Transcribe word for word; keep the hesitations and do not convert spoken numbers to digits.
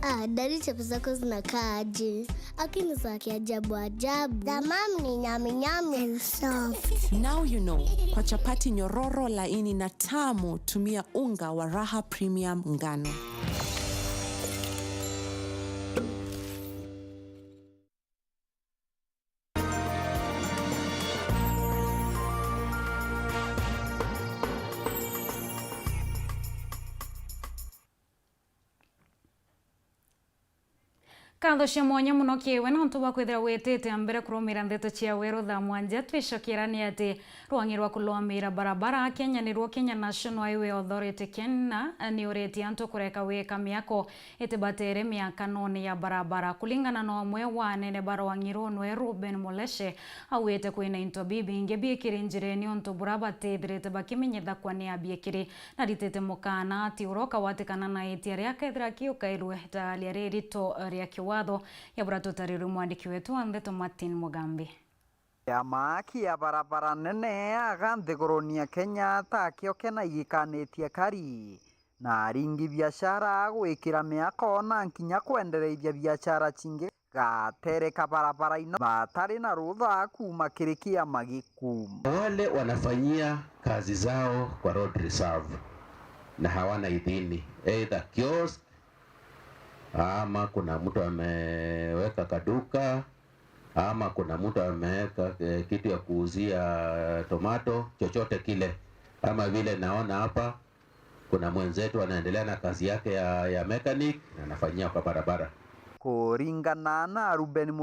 Ah, daddy, chapati zako zinakaa aje? Lakini za kiajabu ajabu. The mom ni nyami nyami and soft. Now you know, kwa chapati nyororo, laini na tamu, tumia unga wa Raha Premium Ngano. Nkatho cia mwanya mono kiri we nontu bwa kwithira witite a mbere kurumira ndeto cia weru thaa mwanja. Twicokera ni ati rwang'i rwa kurumira barabara Kenya nirwo Kenya National Highway Authority, KeNHA, ni uritie antu kureka gwika miako itibatere miakanone ya barabara. Kuringana na umwe wa anene ba rwang'i ruu nwe Reuben Moleshe, augite kwina into bibingi biikiri njirene untu bura batithirite bakimenyithakwa ni abiikiri. Naritite mukaana ati uroka watikana na itia ria kethira kiukairwe ta ria ririto ria kiwatho. Ya bura tutarirwe mwandiki wetu wa ndeto Martin Mugambi. Kiama kia barabara nene aga nthiguruni ya Kenya takio kena igikanitie kari na aringi biashara gwikira miako na nkinya kwendereithia biashara cingi gatere ka barabara ino batari na rutha kuuma kiri kiama giku. Wale wanafanyia kazi zao kwa road reserve na hawana idhini, either kiosk ama kuna mtu ameweka kaduka ama kuna mtu ameweka eh, kitu ya kuuzia tomato, chochote kile, ama vile naona hapa kuna mwenzetu anaendelea na kazi yake ya, ya mechanic na anafanyia kwa barabara. Kuringana na Reuben Mure